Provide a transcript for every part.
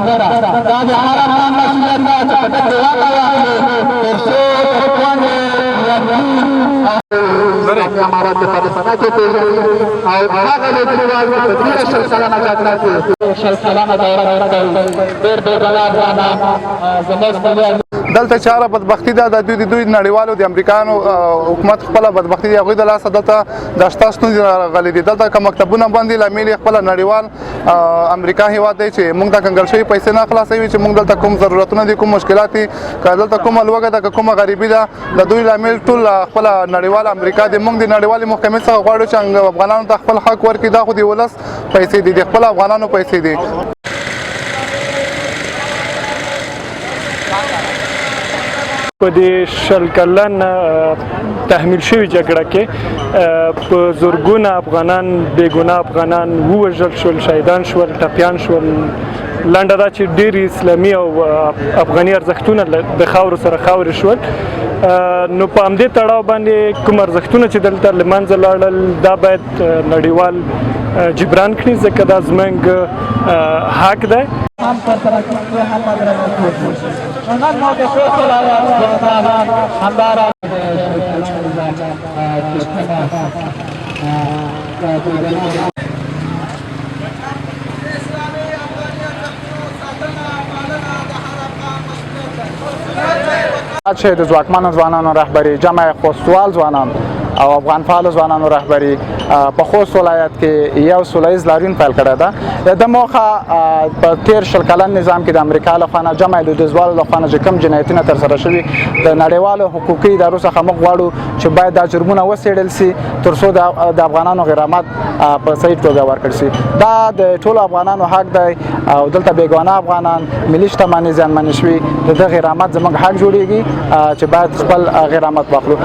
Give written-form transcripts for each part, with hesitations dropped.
دا د هر افغان مسؤلیت ده چې په دې واقع واخلي تر څو امارات پاکستان کې پیژني او هغه لوبغاړي په تېره 20 کلنه جګړه کې 20 کلنه دوره ډېر بې ګناه افغانان زموږ ملي. دلته چاره بدبختی ده، د دوی نړیوالو د امریکانو حکومت خپله بدبختی دی، هغوی د لاسه دلته د شته ستونزې راغلي دي. دلته که مکتبونه بند دي، لامل یې خپله نړیوال امریکا هیواد دی چې موږ ته کنګل شوي پیسې نه خلاصوي، چې موږ دلته کوم ضرورتونه دي، کوم مشکلات دي، که دلته کومه لوږه ده، که کومه غریبي ده، د دوی لامل ټول خپله نړیواله امریکا دی. موږ د نړیوالې محکمې څخه غواړو چې افغانانو ته خپل حق ورکړي. دا خو د ولس پیسې دي، د خپل افغانانو پیسې دي. په دې 20 کلن تحمیل شوی جګړه کې په زرګونه افغانان، بېګناه افغانان ووژل شول، شهیدان شول، ټپیان شول. لنډه دا چې ډېر اسلامي او افغاني ارزښتونه د خاورو سره خاورې شول. نو په همدې تړاو باندې کوم ارزښتونه چې دلته له منځه لاړل، دا باید نړیوال جبران کړي، ځکه دا زموږ حق دی. هم ترسره کېږي هم بدرګه کېږي. نن مو د خوست ولایت ځوانان همداراز چې د ځواکمنو ځوانانو رهبري، جمع خوستوال ځوانان او افغان فعالو ځوانانو رهبري په خوست ولایت کې یو سوله ییز لاریون پیل کړی ده. د موخه په تېر 20 کلن نظام کې د امریکا له خوا نه، جمع لویدیځوالو له خوا نه چې کوم جنایتونه ترسره شوي، د نړیوالو حقوقي ادارو څخه موږ غواړو چې باید دا جرمونه وڅېړل سي تر څو د افغانانو غرامت په صحیح توګه ورکړل سي. دا د ټولو افغانانو حق دی او دلته بېګناه افغانان ملي شتمنۍ زیانمنې شوي، د دغه غرامت زموږ حق جوړیږي چې باید خپل غرامت واخلو.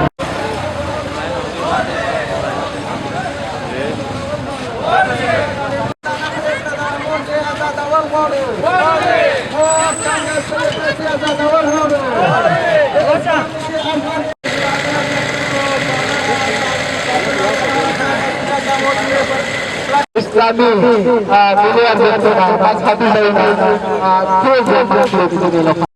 اسلامي ملي ارزښتونه، مذهبي ځایونه ټول.